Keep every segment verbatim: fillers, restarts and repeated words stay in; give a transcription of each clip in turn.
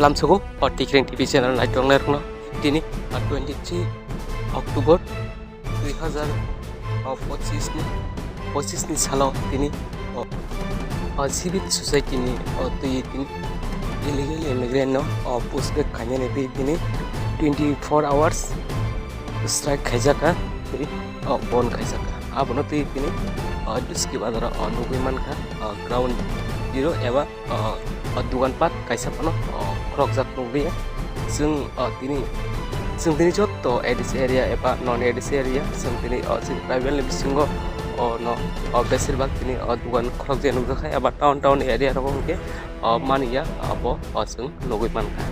Tamsogo o Tikreng T V channel naitongnai rokno tini, ah, twenty three October dui hazar pochisni, pochisni salo tini, o, o, civil society ni, o, twi tini illegal immigrant no, o, push back khainani twi tini twenty four hours strike khaijaka, twi, o, bon khaijaka. Abono twi tini, o, Duski Bazar o nugwi mankha, o, ground zero eba o, o dogan pat kaisa phano, o, khorokjak nukliya. Chwng, o, tini, chwng tini joto A D C area eba non A D C area, chwng tini, o, chwng tribal ni bisingo, o, no, o, besir bak tini, o, dogan khorokjak nukjakha eba town, town area rogo hwnkhe, o, maniya abo, o, chwng nugwi mankha.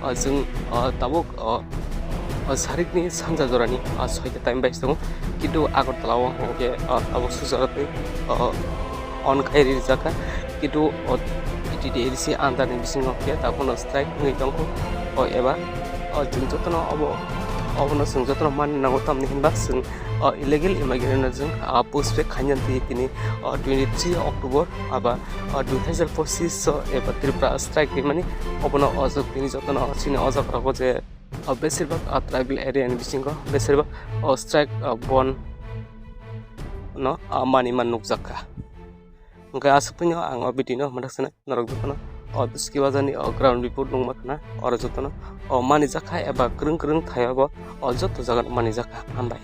O, chwng, o, tabuk, o, o, sarikni sanja jorani, o, soita time bai tongo, kintu Agartala o hwnkhe, o, tabuk sujak twi, o, on khai rijak kha, kintu, o, T T D A D C under ni bisingo hwnkhe tabukno strike wngwi tongkho, o, eba, o, chwng jotono obo, obono chwng jotono manna nango, tamni hinba chwng, o, illegal immigrant no chwng, o, push back khainani twi tini, o, twenty three October aba, o, dui hazar pochisho eba Tripura strike rimani, obono o jok tini jotono chini o jok rogo je, o, besir bak, o, tribal area ni bisingo besir bak, o, strike, o, bon no, o, mani man nukjak kha. Hwnkhe aswk phano ang o video no mwthak sanai norok jotono o Duski Bazar ni o ground report nukma khna oro jotono o manijak kha eba kwrwng kwrwng thai o bo o joto jaga no manijak kha. Hambai.